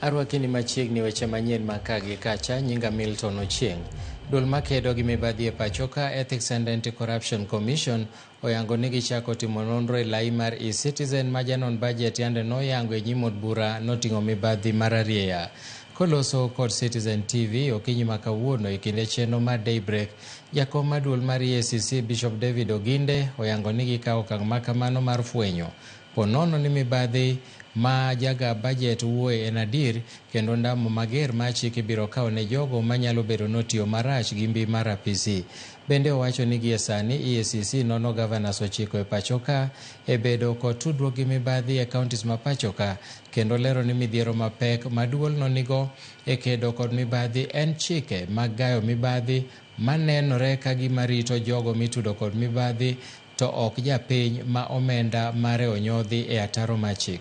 Arwaki ni machiegni weche manyien ma ka gi kacha, nyinga Milton Ochieng'. Duol makedo gi mibadhi e pacho ka Ethics and Anti-Corruption Commission oyango ni gichako timo nonro e lai mar eCitizen ma janon budget yande noyango e nyim od bura noting'o mibadhi mararieya. Koloso kod Citizen TV okinyi ma kawuono e kinde chenro mar Daybreak, jakom mar duol mar EACC Bishop David Oginde oyango ni gikawo okang' makamano mar fwenyo po nono ni mibadhi ma jaga budget wuoye en adier kendo ndamo mager mar chik ibiro kawo ne jogo manyalo bedo notiyo marach gi mbi mar apisi. Bende owacho ni gie sani EACC nono governors 9 e pacho ka e bedo kod tudruok gi mibadhi e counties ma pacho ka kendo lero ni midhiero mapek ma duolno nigo e kedo kod mibadhi en chike mag gayo mibadhi manenore ka gima rito jogo mitudo kod mibadhi to ok japiny ma omenda mare onyodhi e ataro mar chik.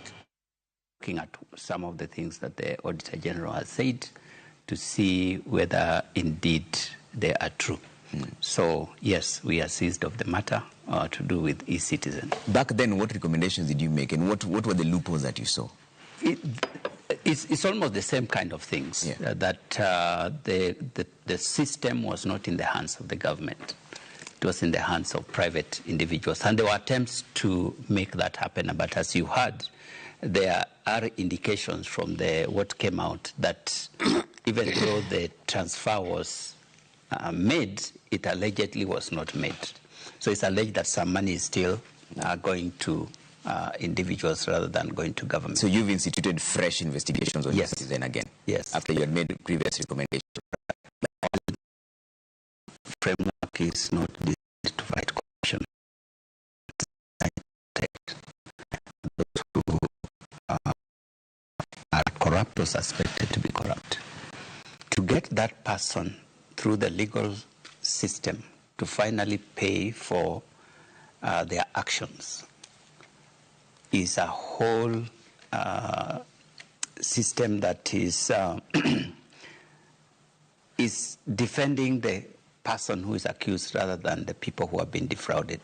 Looking at some of the things that the Auditor General has said to see whether indeed they are true. So, yes, we are seized of the matter to do with eCitizen. Back then, what recommendations did you make and what were the loopholes that you saw? It's almost the same kind of things, that the system was not in the hands of the government. It was in the hands of private individuals. And there were attempts to make that happen. But as you heard, there are indications from what came out that even though the transfer was made, it allegedly was not made. So it's alleged that some money is still going to individuals rather than going to government. So you've instituted fresh investigations on Yes. eCitizen again? Yes. After you had made previous recommendations? Framework is not designed to fight corruption. Those who are corrupt or suspected to be corrupt. To get that person through the legal system to finally pay for their actions is a whole system that is defending the person who is accused rather than the people who have been defrauded.